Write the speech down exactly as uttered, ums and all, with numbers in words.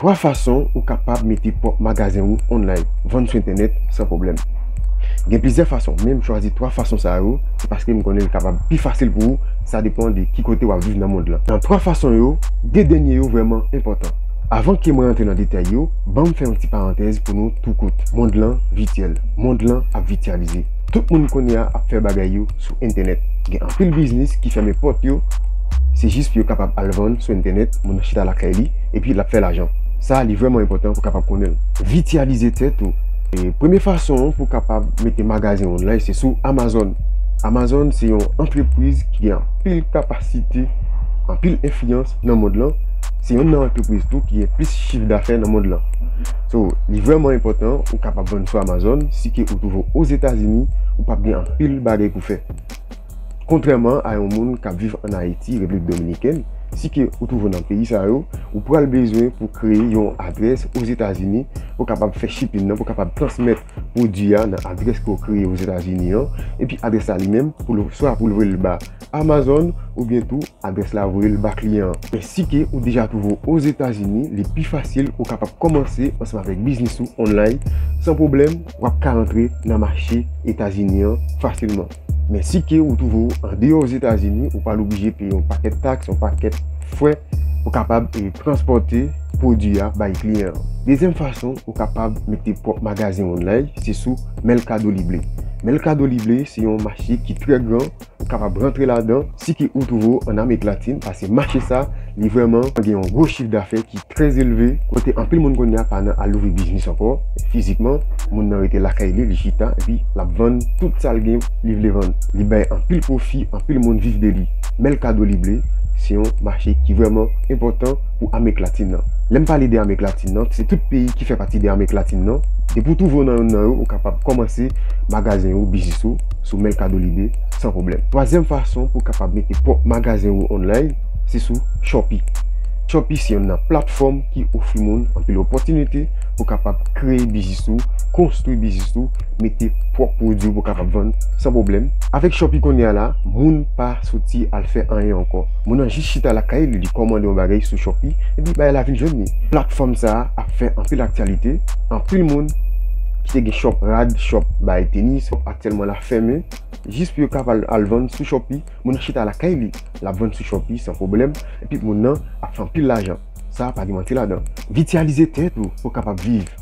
Twa fason ou kapab mete pwòp magazen ou online, vann sou entènèt san pwoblèm. Gen plizyè fason, men m chwazi twa fason sa yo, se paske m konnen li kapab pi fasil pou ou, sa depann de ki kote w ap viv nan mond lan. Nan twa fason yo, de dènye yo vrèman enpòtan. Avan ke mwen rantre nan detay yo, ban m fè yon ti parantèz pou nou tou kout. Mond lan vityèl, mond lan ap vityalize. Tout moun kounye a ap fè bagay yo sou entènèt. Gen anpil biznis ki fèmen pòt yo, se jis pou yo kapab al vann sou entènèt, moun nan chita lakay li, epi l ap fè lajan. Sa, li vrèman enpòtan pou kapab konnen l. Vityalize tèt ou. E, premye fason pou kapab mete magazen online, se sou Amazon. Amazon se yon antrepriz ki gen anpil kapasite, anpil enfliyans nan mond lan. Se youn nan antrepriz tou ki gen plis chif dafè nan mond lan. So, li vrèman enpòtan ou kapab vann sou Amazon si ke ou twouve w Ozetazini, ou p ap gen anpil bagay pou fè. Kontrèman a yon moun k ap viv ann Ayiti, Repiblik Dominikèn, si ke ou twouve w nan peyi sa yo, ou pral bezwen pou kreye yon adrès Ozetazini pou kapab fè shipping nan, pou kapab transmèt pwodui a nan adrès ke w kreye Ozetazini an, epi adrès la li menm, pou l, swa pou l voye l ba Amazon, oubyen tou adrès la voye l ba kliyan an. Men si ke ou deja twouve w Ozetazini, li pi fasil ou kapab kòmanse ansanm avèk biznis ou online san pwoblèm, w ap ka rantre nan mache Etazini an fasilman. Men si ke ou twouve w andeyò Ozetazini, ou pral oblije peye yon pakèt taks, yon pakèt frè pou kapab, e, transpòte pwodui a bay kliyan an. Dezyèm fason ou kapab mete pwòp magazen online, se sou Mercado Libre. Mercado Libre se yon mache ki trè gran, ou kapab rantre ladan si ke ou twouve w ann Amerik Latin, paske mache sa, li vrèman gen yon gwo chif dafè ki trè elve, kote anpil moun kounye a pa nan al louvri biznis ankò fizikman. Moun nan rete lakay li, li chita, epi l ap vann tout sa l gen, li vle vann. Li bay anpil pwofi, anpil moun viv de li. Mercado Libre se yon mache ki vrèman enpòtan pou Amerik Latin nan. Lè m pale de Amerik Latin nan, se tout peyi ki fè pati de Amerik Latin nan. Depi w twouve w nan youn nan yo, ou kapab kòmanse magazen ou, biznis ou sou Mercado Libre san pwoblèm. Twazyèm fason pou w kapab mete pwòp magazen ou online, se sou Shopee. Shopee se youn nan platfòm ki ofri moun anpil opòtinite pou kapab kreye biznis ou, konstwi biznis ou, mete pwòp pwodui ou pou kapab vann san pwoblèm. Avèk Shopee kounye a la, moun pa soti al fè anyen ankò. Moun nan jis chita lakay li, li kòmande yon bagay sou Shopee, epi bagay la vin jwenn li. Platfòm sa a ap fè anpil aktyalite. Anpil moun ki te gen shop rad, shop bay tenis, shop aktyèlman la fèmen, jis pou yo kapab al vann sou Shopee. Moun nan chita lakay li, l ap vann sou Shopee san pwoblèm, epi moun nan ap fè anpil lajan. Sa pa gen manti ladan. Vityalize tèt ou pou w kapab viv.